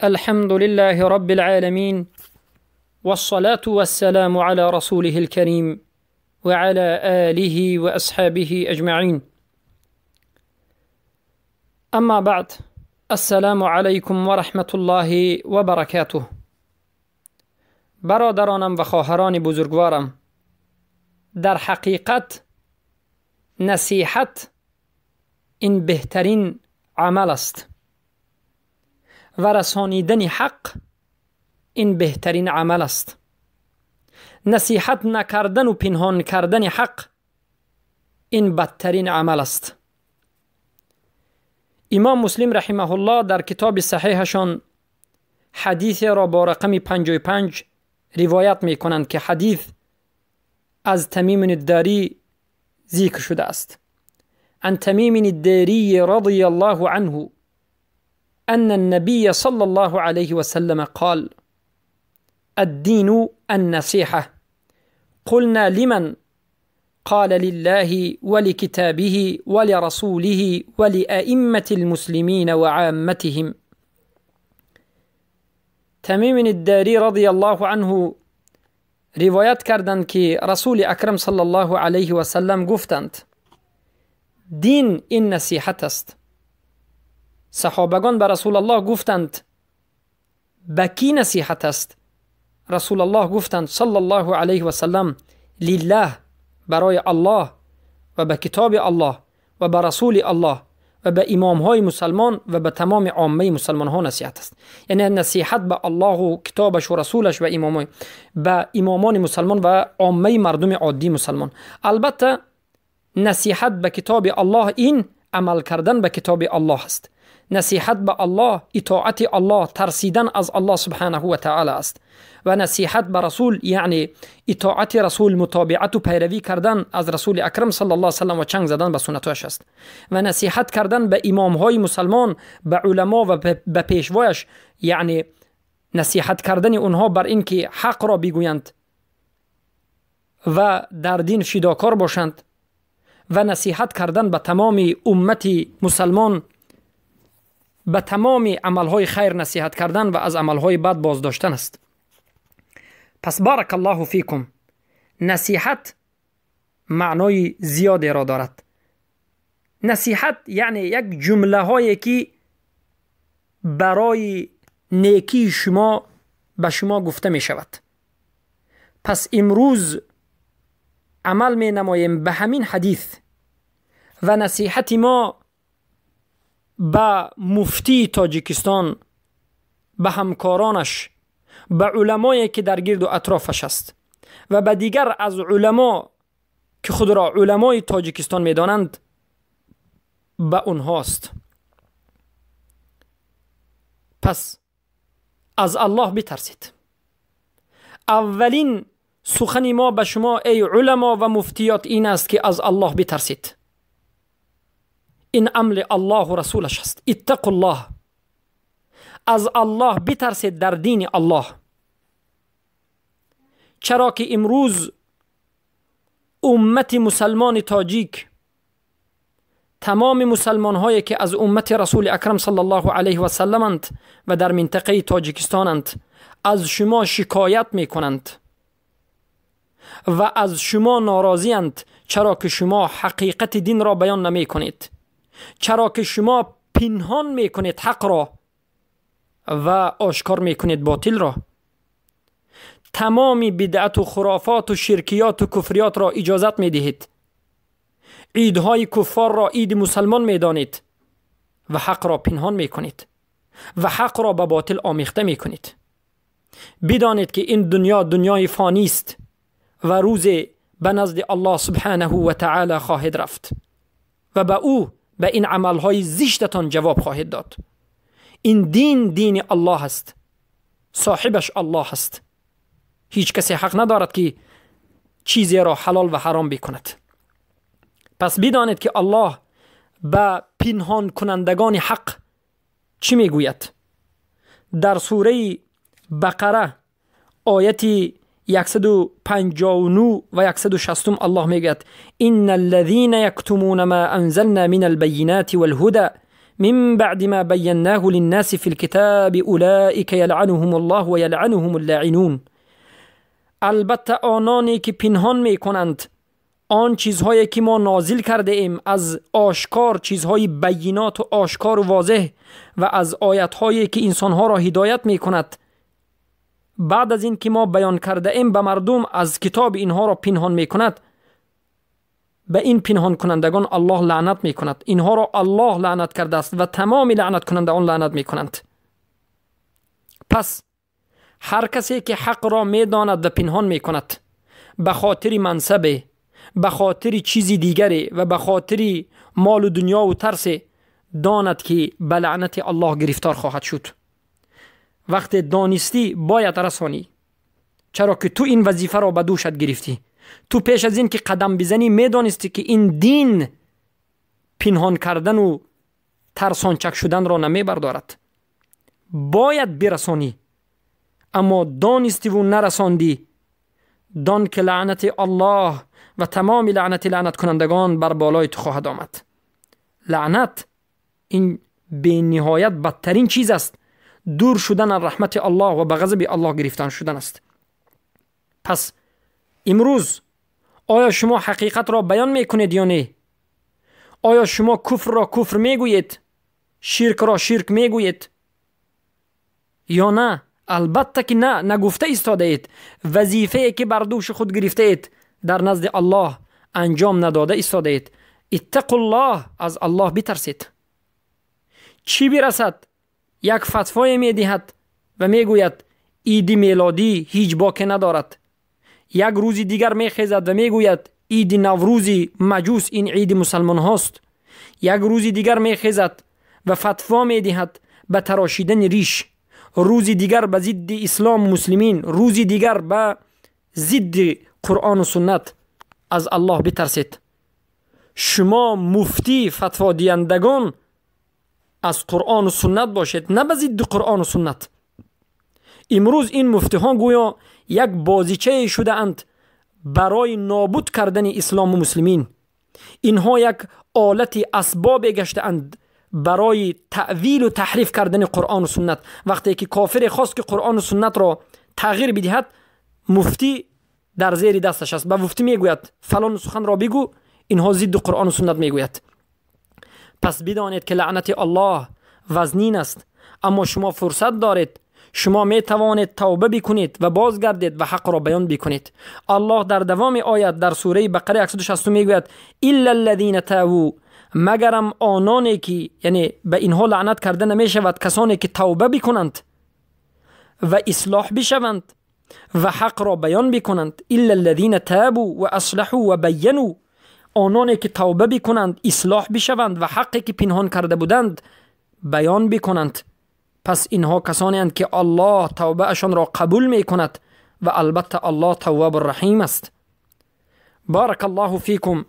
الحمد لله رب العالمين، والصلاة والسلام على رسوله الكريم وعلى آله وأصحابه أجمعين. أما بعد، السلام علیکم و رحمت الله و برکاته. برادرانم و خواهران بزرگوارم، در حقیقت نصیحت این بهترین عمل است و رسانیدن حق این بهترین عمل است. نصیحت نکردن و پنهان کردن حق این بدترین عمل است. امام مسلم رحمه الله در کتاب صحیحشان حدیث را با رقم 55 روایت می کنند که حدیث از تمیم الداری ذکر شده است. عن تمیم الداری رضی الله عنه أن النبي صلى الله عليه وسلم قال: الدين النصيحة. قلنا: لمن؟ قال: لله ولكتابه ولرسوله ولأئمة المسلمين وعامتهم. تمیم الداری رضی الله عنه روایت کردند که رسول اکرم صلی الله علیه و سلم گفتند: دین این نصیحت است. صحابگان به رسول الله گفتند: به کی نصیحت است؟ رسول الله گفتند صلی الله علیه و سلم: لله، برای الله، و به کتاب الله و به رسول الله و به امام های مسلمان و به تمام عامه مسلمان ها نصیحت است. یعنی نصیحت به الله و کتابش و رسولش و امام، به امامان مسلمان و عامه مردم عادی مسلمان. البته نصیحت به کتاب الله این عمل کردن به کتاب الله است. نصیحت به الله اطاعت الله، ترسیدن از الله سبحانه و تعالی است. و نصیحت به رسول یعنی اطاعت رسول، متابعت و پیروی کردن از رسول اکرم صلی الله علیه و سلم و چنگ زدن به سنتش است. و نصیحت کردن به امام های مسلمان، به علما و به پیشوایش، یعنی نصیحت کردن اونها بر اینکه حق را بگویند و در دین فداکار باشند. و نصیحت کردن به تمام امت مسلمان، به تمام عملهای خیر نصیحت کردن و از عملهای بد بازداشتن است. پس بارک الله فیکم، نصیحت معنای زیادی را دارد. نصیحت یعنی یک جمله هایی که برای نیکی شما به شما گفته می شود. پس امروز عمل می نماییم به همین حدیث و نصیحت ما به مفتی تاجیکستان، به همکارانش، به علمایی که در گرد و اطرافش است و به دیگر از علما که خود را علمای تاجیکستان میدانند، به اونهاست. پس از الله بترسید. اولین سخن ما به شما ای علما و مفتیات این است که از الله بترسید. این امر الله و رسولش است. اتقوا الله، از الله بترسید در دین الله. چرا که امروز امت مسلمان تاجیک، تمام مسلمان هایی که از امت رسول اکرم صلی الله علیه و سلم و در منطقه تاجیکستانند، از شما شکایت میکنند و از شما ناراضی‌اند، چرا که شما حقیقت دین را بیان نمی کنید، چرا که شما پنهان می کنید حق را و آشکار می کنید باطل را. تمام بدعت و خرافات و شرکیات و کفریات را اجازت می دهید، عیدهای کفار را عید مسلمان می دانید و حق را پنهان می کنید و حق را به باطل آمیخته می کنید. بدانید که این دنیا دنیای فانی است و روز به نزد الله سبحانه و تعالی خواهید رفت و به او، به این عملهای زشتتان جواب خواهید داد. این دین دین الله است، صاحبش الله است. هیچ کسی حق ندارد که چیزی را حلال و حرام بکند. پس بدانید که الله به پنهان کنندگان حق چی میگوید؟ در سوره بقره آیت 159 و 160 الله میگوید: ان الذين يكتمون ما انزلنا من البينات والهدى من بعد ما بيناه للناس في الكتاب أولئك يلعنهم الله ويلعنهم اللاعنون. البته آنانی که پنهان میکنند آن چیزهایی که ما نازل کرده ایم از آشکار، چیزهای بینات و آشکار و واضح و از آیتهایی که انسانها را هدایت میکند، بعد از این که ما بیان کرده ایم به مردم از کتاب اینها را پنهان میکند، به این پنهان کنندگان الله لعنت میکند. اینها را الله لعنت کرده است و تمام لعنت کنندگان لعنت میکنند. پس هر کسی که حق را میداند و پنهان میکند به خاطر منصب، به خاطر چیزی دیگری و به خاطر مال و دنیا و ترس، داند که به لعنت الله گرفتار خواهد شد. وقت دانستی باید رسانی، چرا که تو این وظیفه را به دوشت گرفتی. تو پیش از این که قدم بزنی میدانستی که این دین پنهان کردن و ترسانچک شدن را نمیبردارد، باید برسانی. اما دانستی و نرساندی، دان که لعنت الله و تمام لعنت لعنت کنندگان بر بالای تو خواهد آمد. لعنت این به نهایت بدترین چیز است، دور شدن از رحمت الله و به غضب الله گرفتن شدن است. پس امروز آیا شما حقیقت را بیان میکنید یا نه؟ آیا شما کفر را کفر میگویید، شرک را شرک میگویید یا نه؟ البته که نه، نگفته ایستاده اید. وظیفه که بر دوش خود گرفته اید در نزد الله انجام نداده ایستاده اید. اتقوا الله، از الله بترسید. چی برسد؟ یک فتوای میدهد و میگوید عید میلادی هیچ باک ندارد. یک روز دیگر میخیزد و میگوید عید نوروزی مجوس این عید مسلمان هاست. یک روز دیگر میخیزد و فتوا میدهد به تراشیدن ریش. روز دیگر به ضد اسلام مسلمین، روز دیگر به ضد قرآن و سنت. از الله بترسید. شما مفتی فتوا دهندگان از قرآن و سنت باشید، نه به ضد قرآن و سنت. امروز این مفتی ها گویا یک بازیچه شده اند برای نابود کردن اسلام و مسلمین. اینها یک آلت اسباب گشته اند برای تأویل و تحریف کردن قرآن و سنت. وقتی که کافر خواست که قرآن و سنت را تغییر بدهد، مفتی در زیر دستش است. به مفتی میگوید فلان سخن را بگو، اینها ضد قرآن و سنت میگوید. پس بدانید که لعنت الله وزنین است، اما شما فرصت دارید. شما می توانید توبه بکنید و بازگردید و حق را بیان بکنید. الله در دوام آیت در سوره بقره 160 میگوید الا الذين تابوا، مگرم آنانی که، یعنی به اینها لعنت کرده نمی شود، کسانی که توبه بکنند و اصلاح بشوند و حق را بیان بکنند. الا الذين تابوا و اصلحوا و بینوا، آنانی که توبه بکنند، اصلاح بشوند و حقی که پنهان کرده بودند بیان بکنند. پس اینها کسانی اند که الله توبه اشان را قبول می کند و البته الله تواب الرحیم است. بارک الله فیکم.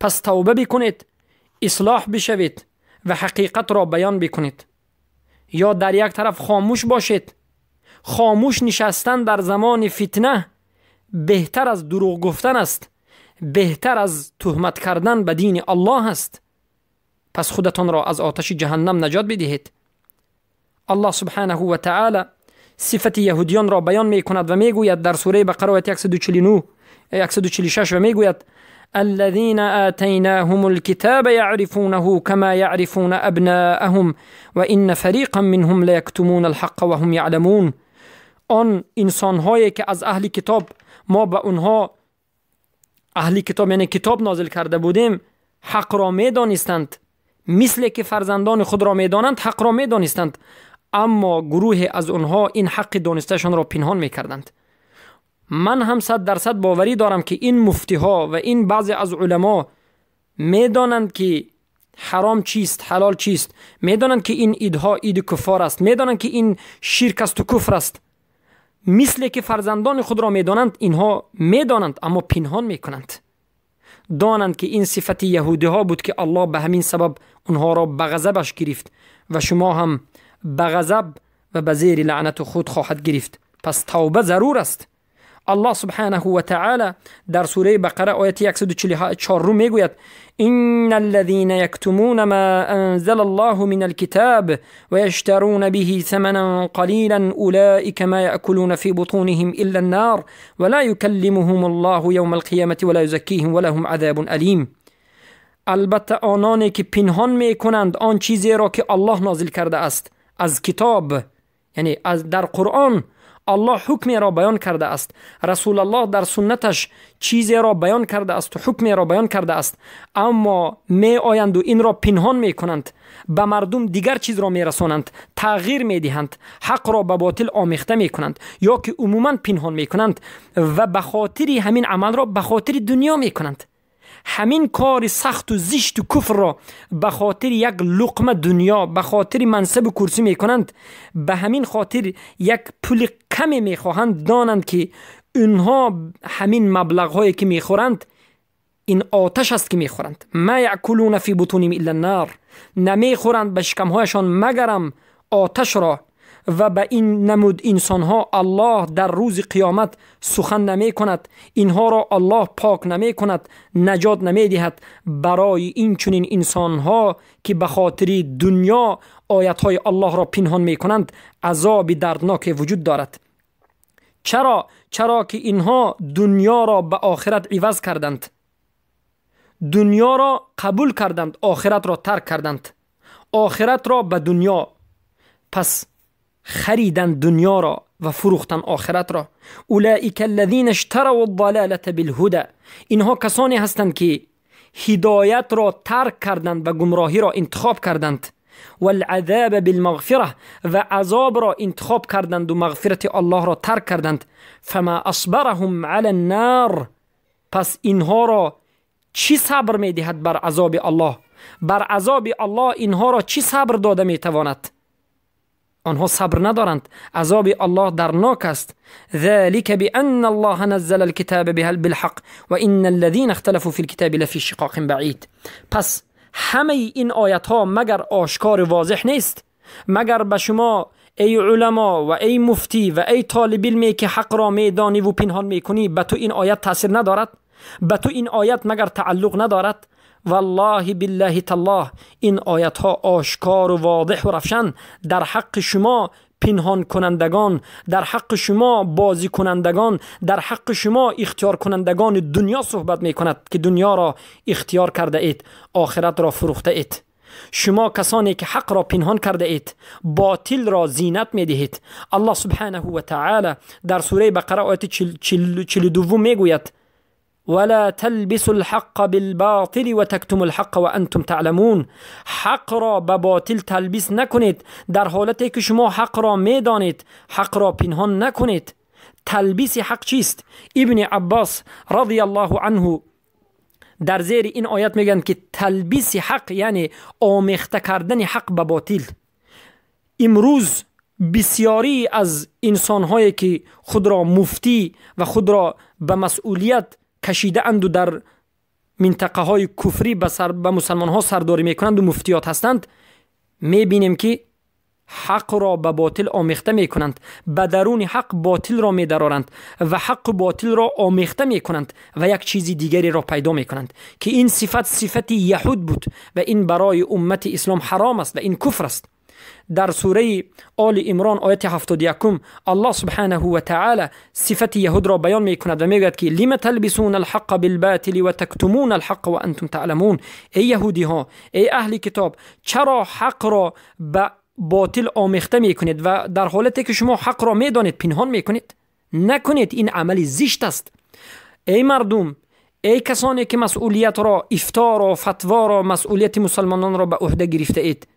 پس توبه بکنید، اصلاح بشوید و حقیقت را بیان بکنید. یا در یک طرف خاموش باشید. خاموش نشستن در زمان فتنه بهتر از دروغ گفتن است، بهتر از تهمت کردن به دین الله است. پس خودتان را از آتش جهنم نجات بدهید. الله سبحانه و تعالی صفت یهودیان را بیان می کند و می گوید در سوره بقره آیت 149 146 و می گوید الذين آتيناهم الكتاب يعرفونه كما يعرفون أبناءهم وإن فريقا منهم ليكتمون الحق وهم يعلمون. آن انسانهایی که از اهل کتاب ما به اونها اهل کتاب یعنی کتاب نازل کرده بودیم حق را می دانستند، مثل که فرزندان خود را می دانند حق را می دانستند، اما گروه از اونها این حق دانستهشان را پنهان می کردند. من هم 100% باوری دارم که این مفتی ها و این بعضی از علما می دانند که حرام چیست، حلال چیست، می دانند که این عیدها عید کفار است، می دانند که این شرک است و کفر است. مثل که فرزندان خود را می دانند اینها می دانند، اما پنهان می کنند. دانند که این صفت یهودی ها بود که الله به همین سبب اونها را به غضبش گرفت و شما هم به غضب و به زیر لعنت خود خواهد گرفت. پس توبه ضرور است. الله سبحانه و تعالی در سوره بقره آیت 144 میگوید: إن الذين يكتمون ما أنزل الله من الكتاب ويشترون به ثمنا قليلا أولئك ما يأكلون في بطونهم إلا النار ولا يكلمهم الله يوم القيامة ولا يزكيهم ولهم عذاب أليم. البته آنانی که پنهان میکنند آن چیزی را که الله نازل کرده است از کتاب، یعنی از در قرآن الله حکمی را بیان کرده است، رسول الله در سنتش چیزی را بیان کرده است و حکمی را بیان کرده است، اما می آیند و این را پنهان می کنند، به مردم دیگر چیز را می رسانند، تغییر می دهند، حق را به باطل آمیخته می کنند یا که عموما پنهان می کنند و به خاطر همین عمل را به خاطر دنیا می کنند. همین کار سخت و زشت و کفر را به خاطر یک لقمه دنیا، به خاطر منصب و کرسی میکنند، به همین خاطر یک پول کمی میخواهند. دانند که اینها همین مبلغ هایی که میخورند این آتش است که میخورند. ما یأکلون فی بطونهم الا النار، نمیخورند به شکمهایشان مگرم آتش را. و به این نمود انسانها الله در روز قیامت سخن نمی کند، اینها را الله پاک نمی کند، نجات نمی دهد. برای این چنین انسانها که به خاطر دنیا آیتهای الله را پنهان می کنند عذاب دردناک وجود دارد. چرا؟ چرا که اینها دنیا را به آخرت عوض کردند، دنیا را قبول کردند، آخرت را ترک کردند، آخرت را به دنیا. پس خریدن دنیا را و فروختن آخرت را. اولئک الذین اشتروا الضلالة بالهدى، اینها کسانی هستند که هدایت را ترک کردند و گمراهی را انتخاب کردند، والعذاب بالمغفرة و عذاب را انتخاب کردند و مغفرت الله را ترک کردند. فما اصبرهم علی النار، پس اینها را چی صبر میدهد بر عذاب الله؟ بر عذاب الله اینها را چی صبر داده میتواند؟ آنها صبر ندارند، عذاب الله درناک است. ذلك بأن الله نزل الكتاب بالحق وإن الذين اختلفوا في الكتاب لفي شقاق بعید. پس همه این آیت ها مگر آشکار واضح نیست؟ مگر به شما ای علما و ای مفتی و ای طالب علمی که حق را میدانی و پنهان میکنی به تو این آیت تاثیر ندارد؟ به تو این آیت مگر تعلق ندارد؟ والله بالله تالله این آیت ها آشکار و واضح و روشن در حق شما پنهان کنندگان، در حق شما بازی کنندگان، در حق شما اختیار کنندگان دنیا صحبت می کند که دنیا را اختیار کرده اید، آخرت را فروخته اید. شما کسانی که حق را پنهان کرده اید، باطل را زینت می دهید. الله سبحانه و تعالی در سوره بقره آیت 42 می گوید: ولا تلبسوا الحق بالباطل وتكتموا الحق وانتم تعلمون. حق را به باطل تلبیس نکنید در حالتی که شما حق را میدانید، حق را پنهان نکنید. تلبیس حق چیست؟ ابن عباس رضی الله عنه در زیر این آیت میگن که تلبیس حق یعنی آمیخته کردن حق به باطل. امروز بسیاری از انسانهایی که خود را مفتی و خود را به مسئولیت کشیده اند و در منطقه های کفری به مسلمان ها سرداری میکنند و مفتیات هستند، میبینیم که حق را به باطل آمیخته میکنند، به درون حق باطل را میدرارند و حق باطل را آمیخته میکنند و یک چیزی دیگری را پیدا میکنند که این صفت صفت یهود بود و این برای امت اسلام حرام است و این کفر است. در سوره آل عمران آیت 71 الله سبحانه و تعالی صفت یهود را بیان میکند و میگوید که لم تلبسون الحق بالباطل و تکتمون الحق و انتم تعلمون. ای یهودی ها، ای اهل کتاب، چرا حق را به باطل آمیخته میکنید و در حالتی که شما حق را میدانید پنهان میکنید؟ نکنید، این عمل زشت است. ای مردم، ای کسانی که مسئولیت را، افتا را، فتوا را، مسئولیت مسلمانان را به عهده گرفته اید،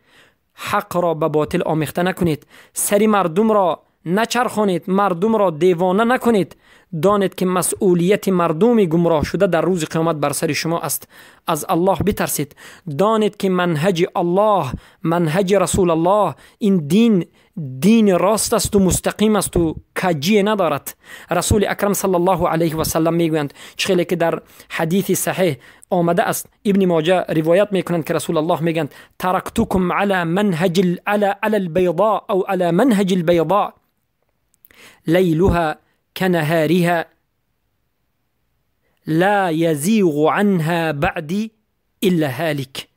حق را به باطل آمیخته نکنید، سری مردم را نچرخانید، مردم را دیوانه نکنید. دانید که مسئولیت مردم گمراه شده در روز قیامت بر سر شما است. از الله بترسید. دانید که منهج الله، منهج رسول الله، این دین دین راست است و مستقیم است و کجی ندارد. رسول اکرم صلی الله علیه و سلم میگویند، چخیلی که در حدیث صحیح آمده است، ابن ماجه روایت میکنند که رسول الله میگند: ترکتکم علی منهج علی البیضاء او علی منهج البیضاء لیلها کنهارها لا يزيغ عنها بعدی الا هالک.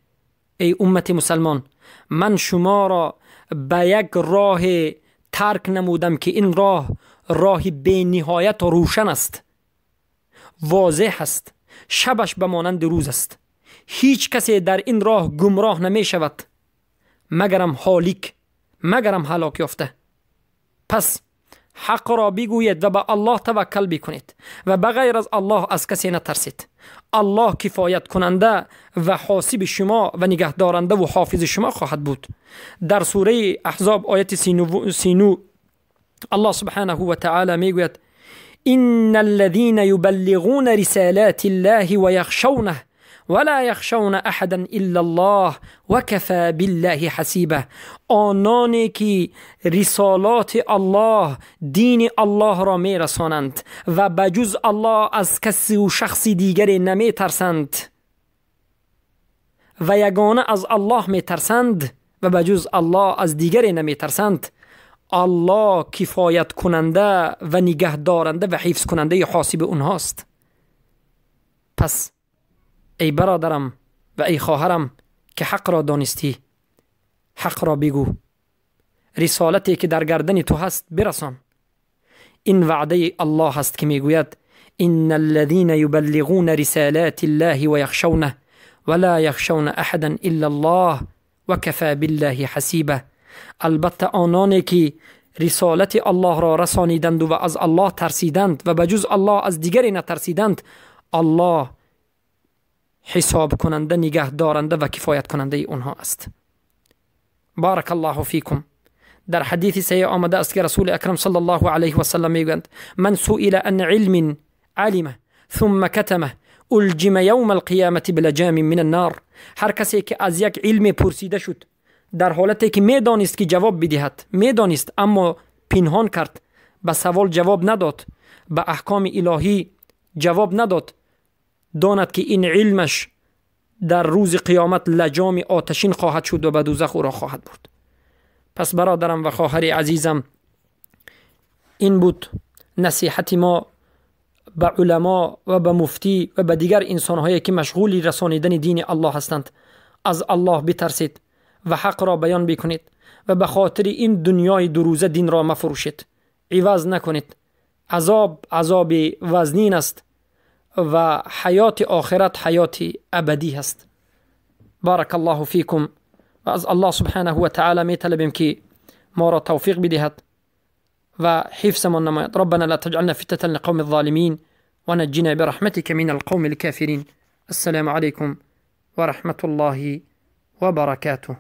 ای امت مسلمان، من شما را به یک راه ترک نمودم که این راه راه بی نهایت و روشن است، واضح است، شبش به مانند روز است. هیچ کسی در این راه گمراه نمی شود مگرم هالک، مگرم هلاک یافته. پس حق را بگویید و به الله توکل بکنید و بغیر از الله از کسی نترسید. الله کفایت کننده و حاسب شما و نگهدارنده و حافظ شما خواهد بود. در سوره احزاب آیت 39 الله سبحانه و تعالی میگوید: ان الذين يبلغون رسالات الله ويخشونه ولا يخشون احدا الا الله وكفى بالله حسیبا. آنانی که رسالات الله، دین الله را میرسانند و بجز الله از کسی و شخص دیگری نمیترسند و یگانه از الله میترسند و بجز الله از دیگری نمیترسند، الله کفایت کننده و نگهدارنده و حفظ کننده حاسب اونهاست. پس ای برادرم و ای خواهرم که حق را دانستی، حق را بگو. رسالتی که در گردن تو هست برسان. این وعده الله است که میگوید: ان الذين يبلغون رسالات الله ويخشونه ولا يخشون احدا الا الله وكفى بالله حسیبا. البته آنانی که رسالت الله را رسانیدند و از الله ترسیدند و بجز الله از دیگری نترسیدند، الله حساب کننده، نگه دارنده و کفایت کننده اونها است. بارک الله فیکم. در حدیث صحیح آمده است که رسول اکرم صلی الله علیه و سلم میگویند: من سئل عن علم علمه ثم کتمه الجم یوم القیامة بلجام من النار. هر کسی که از یک علم پرسیده شد در حالتی که میدانست که جواب بدهد، میدانست اما پنهان کرد، به سوال جواب نداد، به احکام الهی جواب نداد، داند که این علمش در روز قیامت لجام آتشین خواهد شد و به دوزخ او را خواهد برد. پس برادرم و خواهر عزیزم، این بود نصیحت ما به علما و به مفتی و به دیگر انسانهایی که مشغول رسانیدن دین الله هستند. از الله بترسید و حق را بیان بکنید و به خاطر این دنیای دو روزه دین را مفروشید، عوض نکنید. عذاب عذاب وزنین است و حیات آخرت حیات ابدی هست. بارک الله فیکم. و از الله سبحانه و تعالی می طلبیم که ما را توفیق بدهد و حفظمان نماید. ربنا لا تجعلنا فتنة للقوم الظالمین ونجنا برحمتك من القوم الكافرین. السلام علیکم ورحمة الله وبركاته.